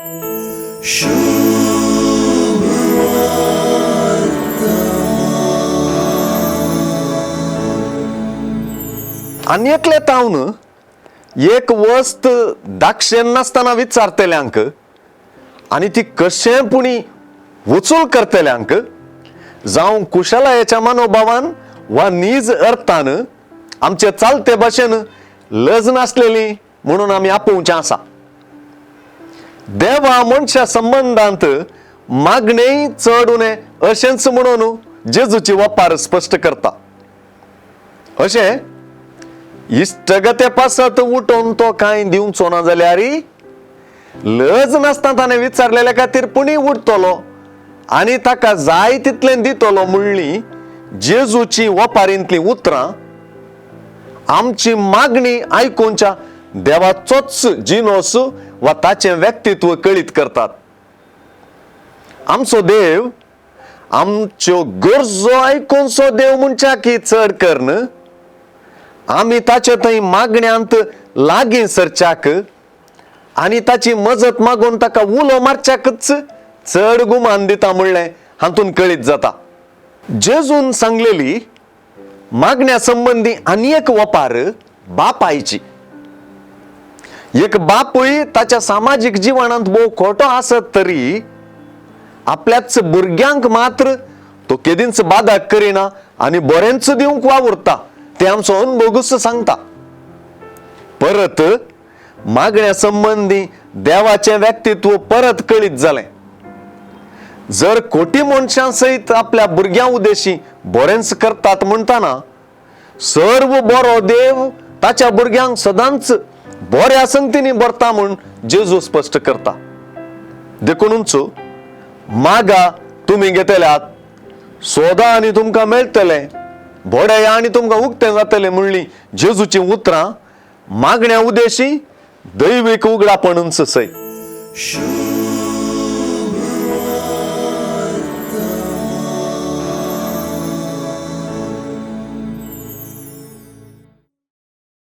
आनी एकले तावन एक वस्त दाक्षेन नासतना विचारतल्यांक आनी ती कशें पुणी वचूल करतल्यांक, जावं कुशलायेच्या मनोभावान वा नीज अर्थान आमचे चालते भाशेन लज नासलेली म्हणून आमी आपोवचें आसा. देवा मनशा संबंदांत मागणेय चड उणें अशेंच म्हणून जेजूची वपार स्पश्ट करता. अशें इश्टगते पासत उठोवन तो कांय दिवचो ना जाल्यार लज नासतना ताणें विचारलेल्या खातीर पुणी उठतलो आनी ताका जाय तितलें दितलो म्हणली जेजूची वपारींतलीं उतरां आमची मागणी आयकुच्या देवाचोच जिनोस वा ताचें व्यक्तित्व कळीत करतात. आमचो देव आमच्यो गरजो आयकुचो देव म्हणच्या की चड करून आमी ताचे थंय मागण्यांत लागीं सरच्याक आनी ताची मजत मागून ताका उलो मारच्याकच चड गुमान दिता म्हणलें हातून कळीत जाता. जेजून सांगलेली मागण्या संबंदी आनी एक वपार बापायची. एक बापूय ताच्या सामाजीक जिवनांत भोव खोटो आसत तरी आपल्याच भुरग्यांक मात्र तो केदींच बादाक करिना आनी बरेंच दिवंक वावुरता ते आमचो अनुभवूच सांगता. परत मागण्या संबंदी देवाचें व्यक्तित्व परत कळीत जालें. जर कोटी मनशां सयत आपल्या भुरग्यां उद्देशी बरेंच करतात म्हणटाना सर्व बरो देव ताच्या भुरग्यांक सदांच बऱ्या संगतींनी भरता म्हूण जेजू स्पश्ट करता. देखूनच मागा तुमी घेतल्यात, सोदा आनी तुमकां मेळटलें, बोडया आनी तुमकां उक्तें जातलें म्हणली जेजूचीं उतरां मागण्या उद्देशी दैवीक उगडापणूच सय.